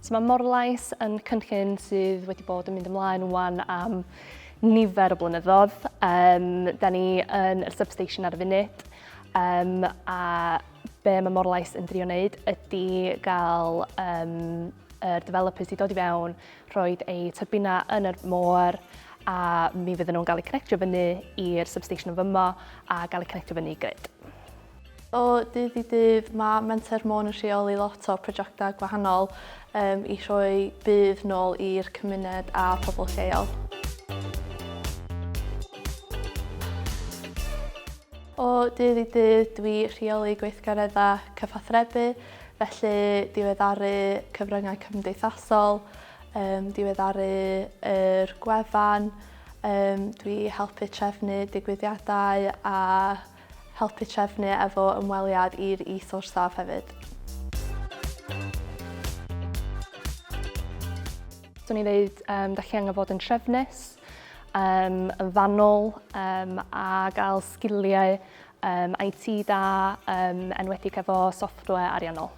So mae Morlais yn cynllun sydd wedi bod yn mynd ymlaen wan am nifer o blynyddoedd. Um, da ni yn yr substation ar y funud um, a be mae Morlais yn drio wneud ydy gael um, yr developers i dod i fewn, rhoi eu tyrbina yn yr môr a mi fydden nhw'n gael eu connectio fyny i'r substation yn fyma a gael eu connectio fyny i grid. O dydd i dydd mae Menter Môn yn rheoli lot o prosiectau gwahanol um, i rhoi budd nôl i'r cymuned a pobl lleol. O dydd i dydd dwi rheoli gweithgareddau cyfathrebu, felly diweddaru cyfryngau cymdeithasol, um, diweddaru yr gwefan, um, dwi helpu trefnu digwyddiadau a Helpu trefnu efo ymweliad i'r is-orsaf hefyd. Swn i'n dweud um, da chi angen fod yn trefnus, um, yn fanwl um, a gael sgiliau um, IT da, um, enwedig efo software ariannol.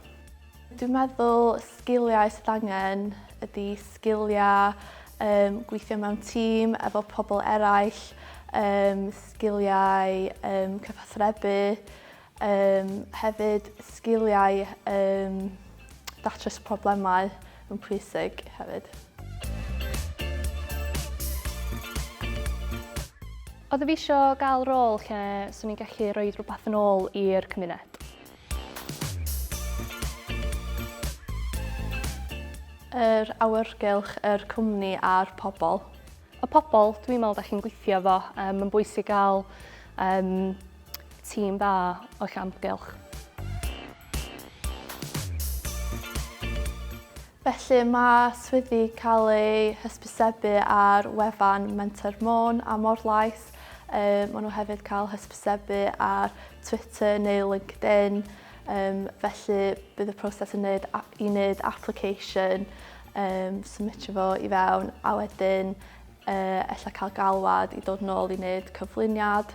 Dwi'n meddwl sgiliau sydd angen ydy sgiliau um, gweithio mewn tîm efo pobl eraill, um, sgiliau um, cyfathrebu, um, hefyd sgiliau um, datrys problemau yn pwysig hefyd. Oedd fi eisiau gael rôl lle swn i'n gallu rhoi rhywbeth yn ôl i'r cymuned. Yr awyrgylch, yr cwmni a'r pobl. Y pobl, dwi'n meddwl da chi'n gweithio efo. Um, mae'n bwysig gael um, tîm dda o'ch amgylch. Felly mae swyddi cael eu hysbysebu ar wefan Menter Môn a Morlais. Um, maen nhw hefyd cael hysbysebu ar Twitter neu LinkedIn. Um, felly bydd y proses yn neud, i wneud application, um, submitio fo i fewn a wedyn uh, ella cael galwad i dod nôl i wneud cyflwyniad.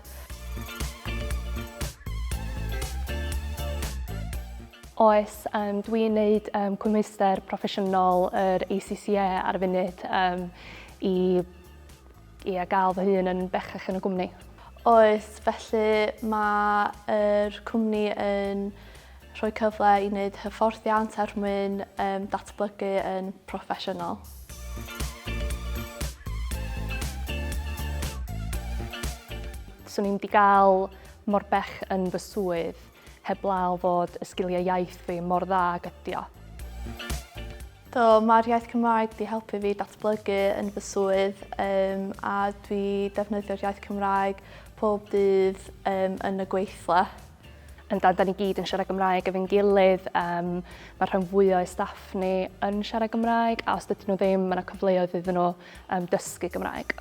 Oes, um, dwi'n neud um, cymhwyster proffesiynol yr ACCA ar y funud um, i, i gael fy hun yn bechach yn y gwmni. Oes, felly mae'r cwmni yn rhoi cyfle i wneud hyfforddiant er mwyn um, datblygu yn proffesiynol. Swn i'n di gael mor bell yn fy swydd heblaw fod y sgiliau iaith fi mor dda ag ydi o. Do, mae'r iaith Cymraeg di helpu fi datblygu yn fy swydd um, a dwi defnyddio'r iaith Cymraeg pob dydd um, yn y gweithle. Yndan, da ni gyd yn siarad Gymraeg efo'n gilydd, um, mae'r rhan fwyaf o'i staff ni yn siarad Gymraeg, a os dydyn nhw ddim, mae yna cyfleoedd iddyn nhw um, dysgu Gymraeg.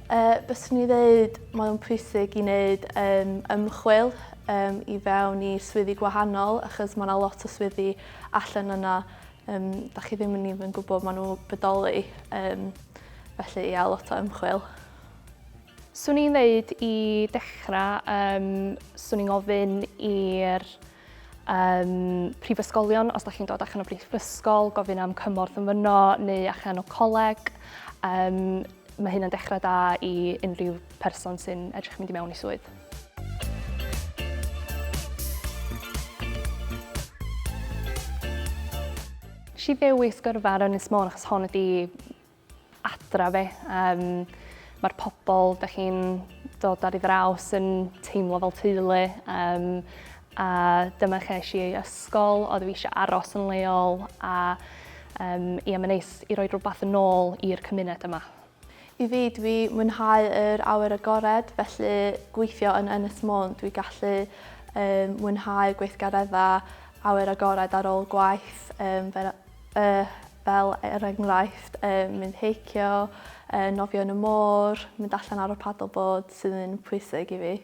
Uh, byswn i ddeud mae o'n pwysig i wneud um, ymchwil um, i fewn i swyddi gwahanol, achos mae yna lot o swyddi allan yna um, da chi ddim yn even gwybod maen nhw bodoli. Um, felly, ia, lot o ymchwil. Swn i'n dweud i dechrau, um, swn i'n gofyn i'r um, prifysgolion, os da chi'n dod allan o brifysgol, gofyn am cymorth yn fyno neu allan o coleg. Um, mae hynna'n dechrau da i unrhyw person sy'n edrych mynd i mewn i swydd. Nes i ddewis gyrfa ar Ynys Môn achos hon ydi adra fi. Um, Mae'r pobl da chi'n dod ar ei ddraws yn teimlo fel teulu. Um, a dyma lle eisiau i ysgol, oedd fi eisiau aros yn leol a um, ia, mae'n neis i roi rhywbeth yn ôl i'r cymuned yma. I fi, dwi mwynhau yr awyr agored, felly gweithio yn Ynys Môn, dwi gallu um, mwynhau gweithgareddau awyr agored ar ôl gwaith, um, fel, uh, fel er enghraifft um, mynd heicio, uh, nofio yn y môr, mynd allan ar y paddleboard sydd yn pwysig i fi.